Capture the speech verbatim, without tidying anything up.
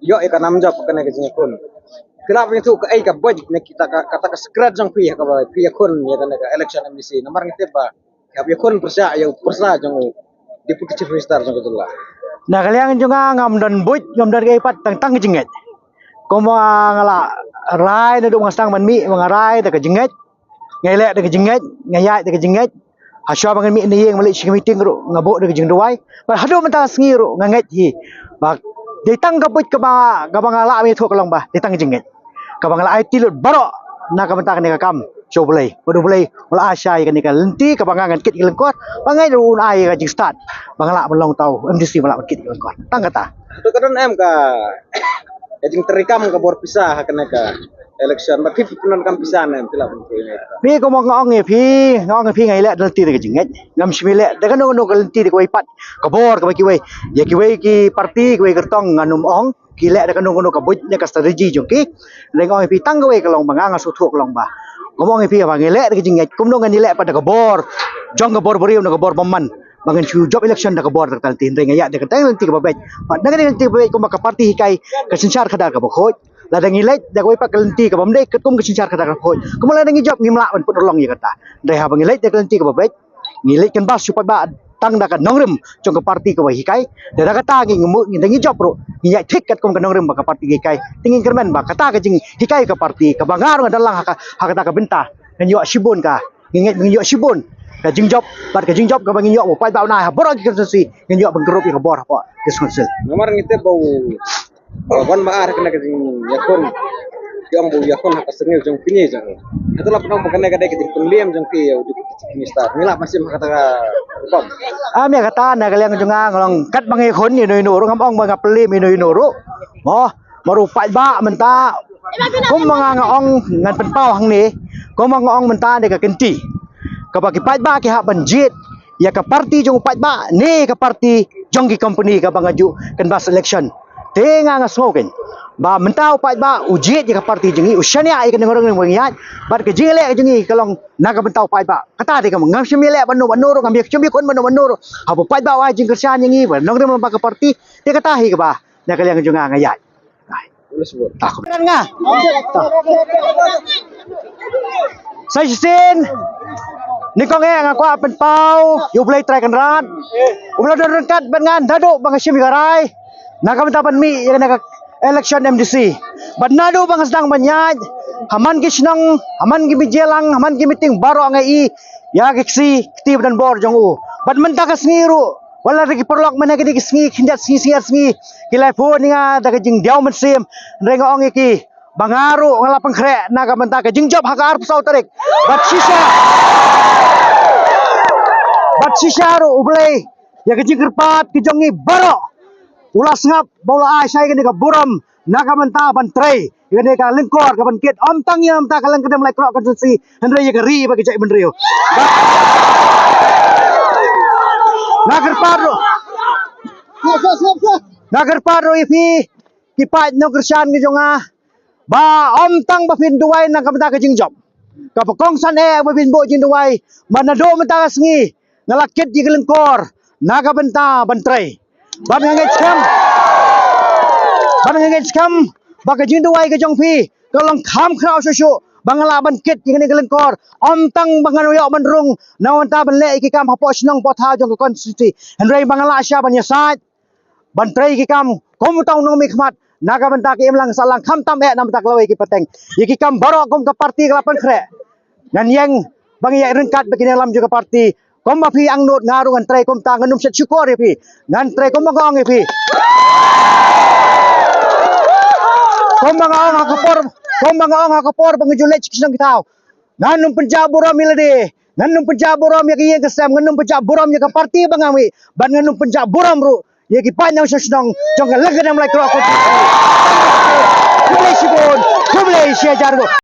ïoh ïa ka nam jop kane ka jingïakhun. Phi lah ban ïathuh kaei ka buit ne kita ka, kata ka secret jong phi ha kaba phi ïakhun ïa kane ka election M D C. Namar ngi tip ba hap ïakhun pyrshah ïa u pyrsa jong u Deputy Chief Minister jong ka jylla. Na ka liang jong nga ngam don buit, ngam don kaei pat, tang tang ka jingngeit. Kumba nga la rai naduh ba nga sdang ban mih, ba nga rai da ka jingngeit. Nga leh da ka jingngeit, nga ïaid da ka jingngeit. Hashwa ba ngan mih na ïing, ban leit sha ka meeting ruh nga buh da ka jingduwai. Bad haduh mynta ka sngi ruh nga ngeit hi ba dei tang ka buit kaba, kaba nga lah ban ïathuh ka long ba dei tang ka jingngeit, kaba nga la aiti lut baroh na ka bynta kane ka kam sha U Blei. Bad U Blei u la ai sha ïa kane ka lynti kaba nga ngan kit ïa ka lyngkot, ba nga ngeit ruh un ai ïa ka jingstad ba nga lah ban long uta u M D C ba lah ban kit ïa ka lyngkot. Tang kata. Hato ka don em ka, ka jingtrei kam ka bor pisa ha kane ka election, ba phi phi pyndonkam pisa ne em, phi lah ban pyndonkam? Phi, kumba nga ong ïa phi, nga ong ïa phi, nga ïaleh da lynti da ka jingngeit. Ngam shym ïaleh da kano kano ka lynti da kawei pat ka bor kaba kiwei, ïa kiwei ki parti, kiwei ki kyrtong ngan ym ong. Ki leh da kano kano ka buit ne ka strategy jong ki. Hynrei nga ong ïa phi, tang kawei ka long ba nga, nga sngewthuh ka long ba, kumba ong ïa phi, ba ngi leh da ka jingngeit, kumno ngan ïaleh pat da ka bor jong ka bor briew ne ka bor bymman ba ngan shu jop election da ka bor da ka lynti. Hynrei nga ïaid da ka lynti kaba beit. Bad na ka lynti kaba beit, kumba ka parti hikai ka synshar khadar kaba khuid. Lada ngi leit da kawei pat ka lynti kaba ym dei katkum ka synshar khadar kaba khuid, kumba lada ngi jop ngim lah ban pynurlong ïa kata. Hynrei haba ngi leit da ka lynti kaba beit, ngi leit kynbas shu paidbah tang da ka nongrim jong ka parti kaba hikai. Da, da kata ngi, ngi mut, ngi, da ngi jop ruh ngi ïaid thik katkum ka nongrim ba ka parti ka hikai. Te ngi kyrmen ba kata ka jinghikai ka parti kaba nga ruh nga don lang ha ka, ha kata ka bynta, ngan ïoh shibun ka, ngi ngeit ba ngi ïoh shibun ka jingjop, bad ka jingjop kaba ngi ïoh ba paidbah u nai ha baroh ki constituency, ngan ïoh ban kyrkhu ïa ka bor hapoh District Council. Namar ngi tip ba u Ba wan ba ar kane ka jingïakhun, ki ong ba u ïakhun ha ka seng jong kine jong u. Hato la pynong ba kane ka dei ka jingpynliem jong ki ïa u Deputy Chief Minister? Ngi lah ban shim ha kata ka rukom? Am, ïa kata na ka liang jong nga, nga long katba nga ïakhun ïano ïano ruh, ngam ong ba nga pynliem ïano ïano ruh. Mo, mar u paidbah mynta, kumba nga, nga ong, ngan pynpaw hangne, kumba nga ong mynta, dei ka kynti kaba ki paidbah ki hap ban jied ïa ka parti jong u paidbah ne ka parti jong ki company kaba nga ju kynbas election. Te nga, nga sngew kein ba mynta u paidbah u jied ïa ka parti jong ngi, u shaniah ïa ka nongrim ba ngi ïaid, bad ka jingleh jong ngi ka long na ka bynta u paidbah. Kata te ka, ngam shym ïaleh bad uno bad uno ruh, ngam shym ïakhun bad uno bad uno ruh. Haba u paidbah u ai jingkyrshan ïa ngi ba nongrim bad ka parti, te kata hi kaba na ka liang jong nga nga ïaid. Ai. Ula subur. Tak. Nga. Tak. Sa shisien, nyngkong eh nga kwah pynpaw ïa U Blei Trai Kynrad uba la don ryngkat bad nga naduh ba nga shim ïa ka rai na ka bynta ban mih ïa kane ka election M D C. Bad naduh ba nga sdang ban ïaid ha man ki shnong, ha man ki media lang, ha man ki meeting, baroh nga ïohi ïa ki ksih kti ba don bor jong u. Bad mynta ka sngi ruh, wat la da ki paralok mynta kine ki sngi, khyndiat sngi, sngi ar sngi, ki la phone ïa nga da ka jingdiaw mynsiem. Hynrei nga ong ïa ki ba nga ruh nga la pynkhreh na ka bynta ka jingjop ha ka arphew saw tarik. Bad shisha, bad shisha ruh U Blei, ïa ka jingkyrpad ka jong ngi baroh, u la sngap bad u la ai sha ngi kane ka burom na ka bynta ban trei ïa kane ka lyngkor kaban kit, ym tang ïa mynta ka lyngkor, ka dei Mawlai Kyrhoh constituency, hynrei ïa ka ri bad ka jaitbynriew. Nga kyrpad ruh, nga kyrpad ruh ïa phi ki paid nongkyrshan ki jong nga, ba ym tang ba phin duwai na ka bynta ka jingjop, kaba kongsan eh ba phin buh jingduwai ba naduh mynta ka sngi nga la kit ïa ka lyngkor na ka bynta ban trei. Bad nga ngeit skhem, bad nga ngeit skhem ba ka jingduwai ka jong phi ka long kham khraw shuh shuh ba nga lah ban kit ïa kane ka lyngkor. Ym tang ba ngan ïoh ban rung na ka bynta ban leh ïa ki kam hapoh shnong hapoh thaw jong ka constituency, hynrei ba nga lah shisha ban ïasaid ban trei ïa ki kam kum uta u nongmihkhmat na ka bynta ka imlang sahlang, khamtam eh na ka bynta ka lawei ka pateng. Ïa ki kam baroh kum ka parti ka la pynkhreh, ngan ïeng ba ngan ïaid ryngkat bad ki nongïalam jong ka parti. Kumba phi angnud, nga ruh ngan trei kumta, ngan ym shet shukor ïa phi. Ngan trei kumba nga ong ïa phi. Kumba nga ong ha ka por, kumba nga ong ha ka por ba nga ju leit sha ki shnong ki thaw, ngan ym pynjah burom ïa lade, ngan ym pynjah burom ïa ka ïing ka sem, ngan ym pynjah burom ïa ka parti ba nga mih, bad ngan ym pynjah burom ruh ïa ki paid nongshong shnong jong ka Lyngkadem Mawlai Kyrhoh. Khublei shibun, khublei shihajar nguh.